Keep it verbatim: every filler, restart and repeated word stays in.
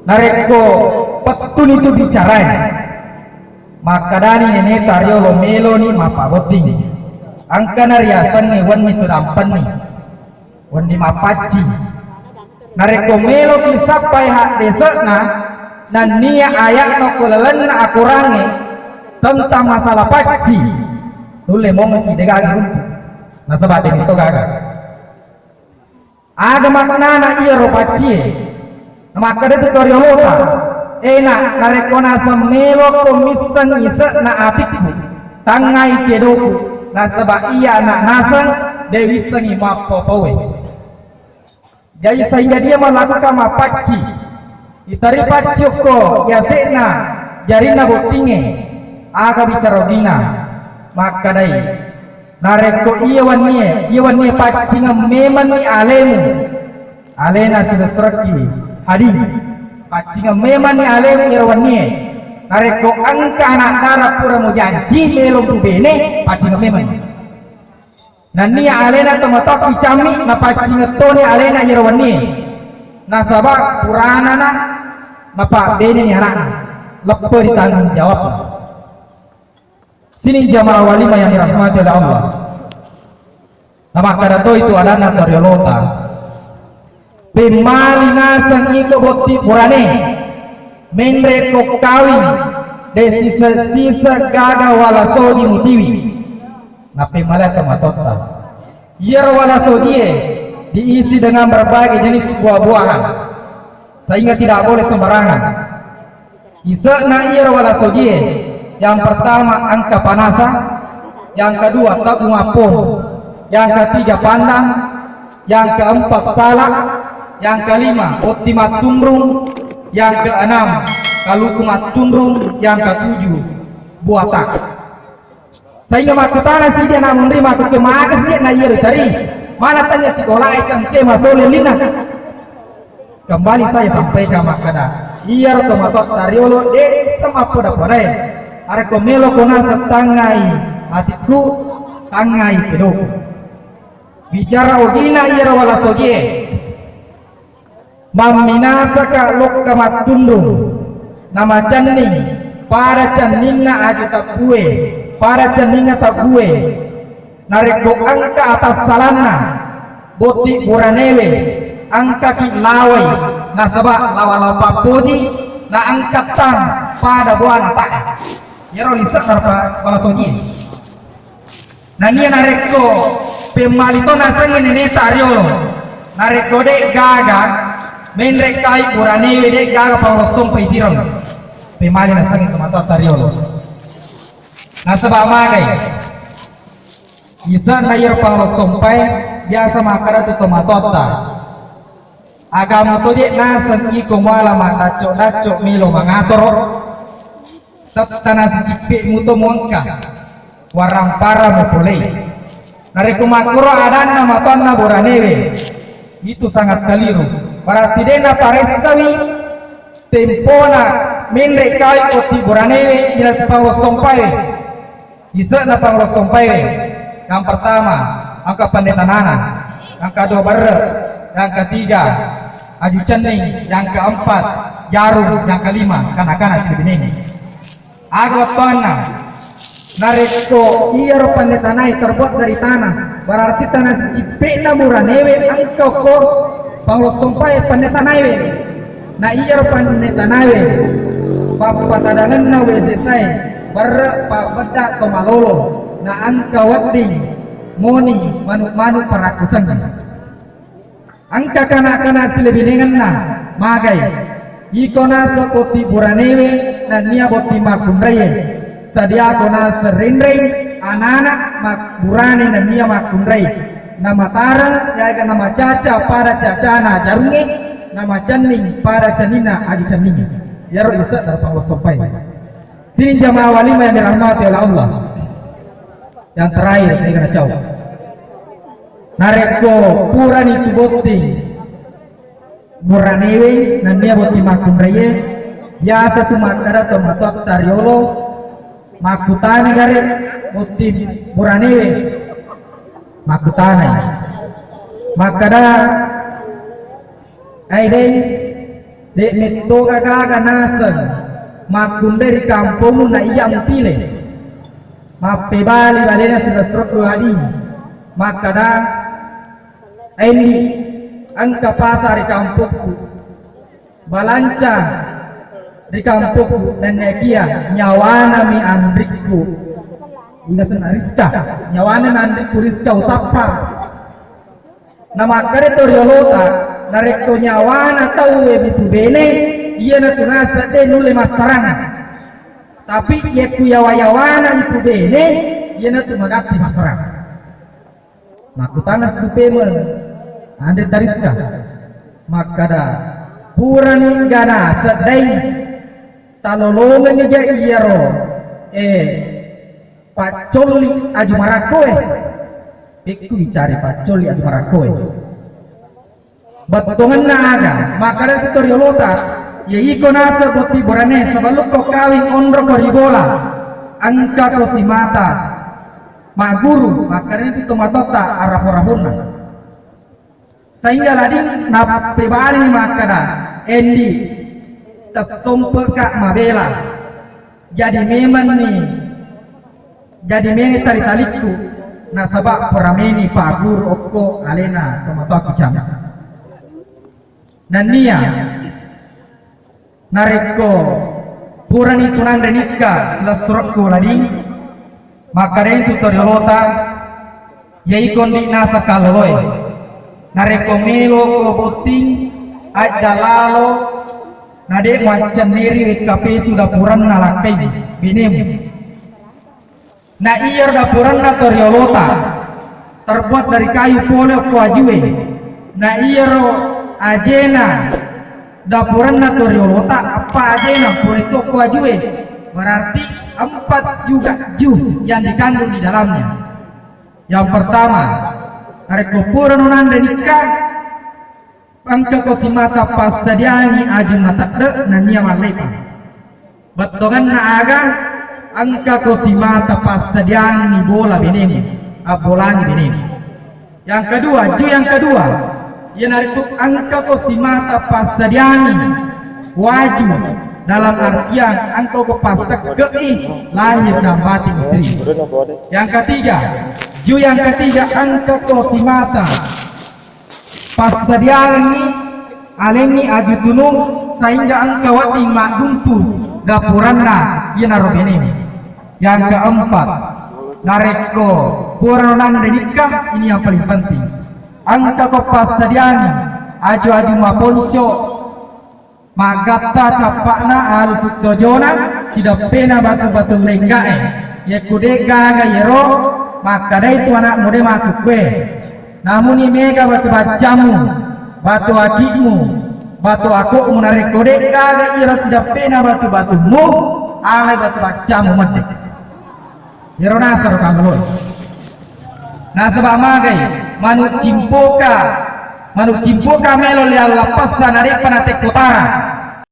Narekko pettuni tu bicarae, makkedani neneta riolo meloni mappabotting. Engkana riasengnge wenni tu dampenni, wenni mappaccing. Narekko meloki sappai haddese'na, nennia aya'na ko lalenna akorangnge tentang masalah paccing, nulle mongeki degaga runtu. Nasaba demi to gaga. Aga maknana iyaro paccie? Namakkeda tu toriolota, "Ena, narekko naseng meloko misseng ise'na atikku, tangngai kedoku, nasaba iya anak naseng de wissengi mappapawe." Jadi sehingga dia melakukan mappacci. Itari pacci okko yase'na jarinna bottingnge, aga bicara ogina, makkedai, narekko iya wennie, iya wennie paccingeng memenni alemu, alena silessurekki hading, paccingeng memenni alemu iyaro wennie, narekko engka anak dara pura mujanci melo mubene, paccingeng memenni. Nennia alena tomatoa kicammi, napaccingeng toni alena iyaro wennie. Nasaba puranana napabbeneni anakna, leppa ri tanggung jawabna. Sining jamaah walimah yang dirahmati oleh Allah. Namakkeda toi tu adanna toriolota. Pemmali naseng iko botti purane, menre ko kawing de sise-sise gaga wala soji mutiwi. Nappemmali tomatoatta. Iyaro wala sojie diisi dengan berbagai jenis buah-buahan, sehingga tidak boleh sembarangan. Ise'na iyaro wala sojie, yang pertama angka panasa, yang kedua tabung apong, yang ketiga pandang, yang keempat salak, yang kelima botti mattunrung, yang keenam kaluku mattunrung, yang ketujuh buah tak. Sehingga makkutana sidi anak munri, makkutana maka sih na iya ritari, mana tanya sekolah cangke masole lina. Kembali saya sampaikan makkeda, iyaro tomatoatta riolo de semappoda-podai. Arekko melo ko naseng tangngai atikku, tangngai kedoku. Bicara ogina iyaro wala sojie. Mamminasaka lokka mattunrung, namacenning pada cenninna aju tabbue, pada cenninna tabbue. Narekko engka atassalanna botti buranewe, engkaki lawai, nasaba lawa-lawa pappoji, na engka tang pada buana tae. Iyaro lise narpa wala soji. Nania narekko pemmali to nasengnge neneta riolo, narekko de gaga menre kai buranewe, de gaga panglossompa itireng, pemmali nasengnge tomatoatta riolo. Nasaba magai? Ise'na iyaro panglossompai biasa makkeda tu tomatoatta. Agamu to je naseng iko muala maddacco-dacco melo mangatoro, tetta nasicippe'mu to muengka, warang-parang mupolei. Narekko makkoro adanna matoanna buranewe, itu sangat keliru. Berarti de naparessawi tempona menre kawing botti buranewe ila panglossompai. Ise'na panglossompai, yang pertama, engka pendetanana, yang kedua berre, yang ketiga, aju cenning, yang keempat, jarum, yang kelima, kana-kana sibining. Aga wettuanna, narekko iyaro pendetanai terbuat dari tanah, berarti tanah sicippe'na buranewe engka ko panglossompai pendetanaiwe. Na iyaro panne tanawe, pappatadangenna W C sae, berre pabbedda to malolo, na engka wedding moni manu-manu parakkuseng. Engka kana-kana silebinengenna magai, iko naseng botti buranewe nennia botti makkunraie. Sadiako naseng renreng anana makburane nennia makkunrai. Namatareng yaga namacaca pada cacana jarungnge, namacenning pada cenninna aju cenningnge. Iyaro ise'na panglossompai. Sining jamaah walimah yang dirahmati oleh Allah. Yang terakhir, ini kena cau. Narekko purani tu botting buranewe nennia botting makkunraie, biasa tu makkeda to matoatta riolo, makkutana gare botting buranewe, makkutanai. Makkeda, "Ai deng, De' metto gaga naseng makkunrai ri kampongmu na iya mupile. Mappebali balena silessurokku lading makkada, "Endi, engka pasa ri kampokku, balanca ri kampokku, nennekia nyawanami anrikku." Iga senna Rizka, "Nyawanami anrikku Rizka usappa." Namakkeda to riolota, "Narekko nyawana tauwe mupubene, iyanatu naseng de' nulle massarang. Tapi yakku yawa-yawana mupubene, iyanatu magatti massarang." Makkutana Sidupemeng, "Anre ta Rizka?" Makkada, "Purani gana seddai, talolongenni ja iyaro, eh, paccolli aju marakkoe." Pekku bicari paccolli aju marakkoe. Bettuangenna aga, makkeda tu to riolota, "Iya iko naseng botting burane, sebelumko kawing onroko ri bola, engkako simata magguru," makkeda tu tomatoatta arapo-raponna. Sehingga lading nappebali makkeda, "Endi, tessompeka mabela. Jadi memanni, jadi meni tali-talikku, nasaba purameni pagguru okko alena tomatoakku cama." Nennia narekko purani tu nanre nikka silessurekku lading, makkedai tu to riolota, "Iya iko ndi naseng kalloloe. Narekko meloko botting, ajja lalo, na de' muaccenneri wekkapetu dapurenna lakkai benemu." Na iyaro dapurenna to riolota terbuat dari kayu pole okko ajue. Na iyaro ajena dapurenna to riolota, eppa ajena pole to okko ajue. Berarti empat juga ju yang dikandung di dalamnya. Yang pertama, narekko purano nanre nikka, engkako simata passadiangi aju matedde nennia mallepa. Bettuangenna aga, engkako simata passadiangi bola benemu, abbolangi benemu. Yang kedua, ju yang kedua, iyanaritu engkako simata passadiangi waju, dalam artian engkako passekke'i lahir dan batin istri. Yang ketiga, ju yang ketiga, engkako simata passadiangengngi alengngi aju tunu, sehingga engka wedding maddumpu dapuranna iyanaro benemu. Yang keempat, narekko purano nanre nikka, ini yang paling penting, engkako passadiangi aju-aju maponco, maggatta cappa'na alusu tojona, sideppena batu-batu lenggae. Yakku de'gaga yero, makkedai tu anakmu de makkukkue. Namuni mega batu baccamu, batu aki'mu, batu ako'mu, narekko de'gaga iyaro sideppena batu-batummu, alai batu baccamu medde. Iyaro nasaro kalloloe. Nasaba magai, manu cimpoka, manu cimpoka melo liallappessa nade'pa natekkotara.